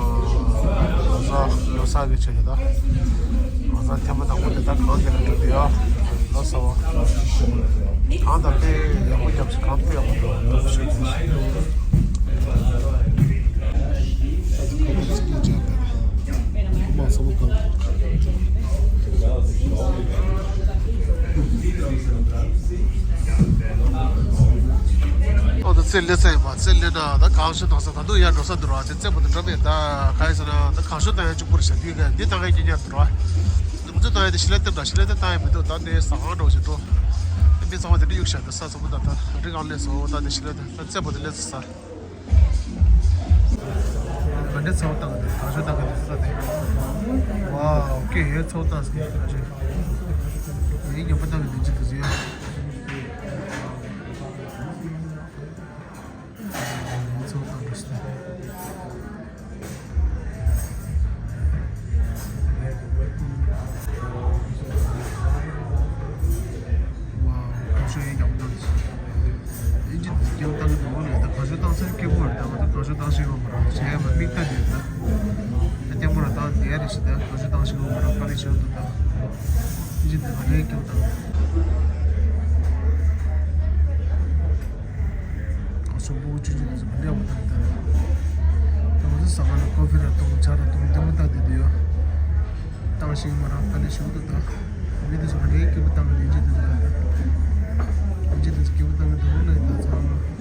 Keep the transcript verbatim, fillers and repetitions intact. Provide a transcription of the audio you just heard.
ལོ་གསར་ལོ་གསར་གྱི་ཆེད་དུ་ད། ལོ་གསར་ཐེངས་མ་དང་པོ་དེ་ད་གངས་དེ་ལ་འགྲོ་གི་ཡོད། ལོ་གསར་བ། གངས་དང་དཔེ་ཡག་པོ་བརྒྱབ་ཤག་གངས་དཔེ་ཡག་པོ་འདུག་ཞུ་གི་ཡིན། ཁོ་མ་ས་མོ་གང་། ཨོ་ད་རྩེ་ལེ་ས་ཡིན་པ། རྩེ་ལེ་ན་ད་གངས་ཤུ་དང་ས་ད་དུང་ཡར་འགྲོ་ས་འདུག་ར། དེ་རྩེ་བོ་དེ་འགྲོ་མེད། ད་ག་ཡིན་ཟེར་ན་ད་གངས་ཤུ་ད་ཡར་གཅིག་པོ་རེད་ཤག་འདི་ག་འདི་ད་ག་ཡིན་ཉག་འདུག་ར། ང་ཚོ་ད་ཡར་དེ་ཞི་ལ་ལྟེབ་ད་ཞི་ལ་ལྟེབ་ད་ཡར་མི་འདུག་ད་དེ་ཟ་ཁང་འགྲོ་ཞིག་འགྲོ། མི་ཚང་མ་དེ་འདྲ་གཡུག་ཤག་ད་ས་ཚང་མ་ད་ད་རི་གང་ལས་སོ། ད་དེ་ཞི་ལ་ལྟེབ་ད་རྩེ་བོ་དེ་ལས་སོ་ས། ག་འདྲའི་ཚོགས་བཏང་གི་འདུག་གང་ཤོ་བཏང་གི་འདུག་ས་དེ། ཝའོ། ཨོ་ཀེ། ཧེ་ཚོགས་བཏང་ཟིན་ག་ཅིག་ཡིན་ཉམས་པ་བཏང་གི་འདུག་ཅི་འདུག་ཟེར། ཚོགས་བཏང་གི་ཟེར། ཞེས་དང་། ང་ཚོ་བཏང་ཞིང་འོང་བ་རང་དཀའ་ལས་ཆེ་བ་འདུག་ད། ཨིན་ཇི་འདི་ག་ལས་སྐྱོ་དང་། ཨ་སོག་པོ་ཆུ་ཆུ་འདི་ཚོ་ག་ལས་འོང་བ་དང་ད། ད་ང་ཚོ་ཟ་ཁང་ལ་ཀོ་ཕི་ར་གཏོང་ཇ་ར་གཏོང་ལྡེ་མོ་བཏང་བསྡད་དུ་ཡོད། བཏང་ཞིང་འོང་བ་རང་དཀའ་ལས་ཆེ་བ་འདུག་ད། མི་འདི་ཚོ་ག་ལས་སྐྱོ་པོ་བཏང་གི་ཨིན་ཇི་འདི་ཚོ་ག་ད། ཨིན་ཇི་འདི་ཚོ་སྐྱོ་པོ་བཏང་གི་འདུག་ན་ཡིན་ད་ཚང་མ།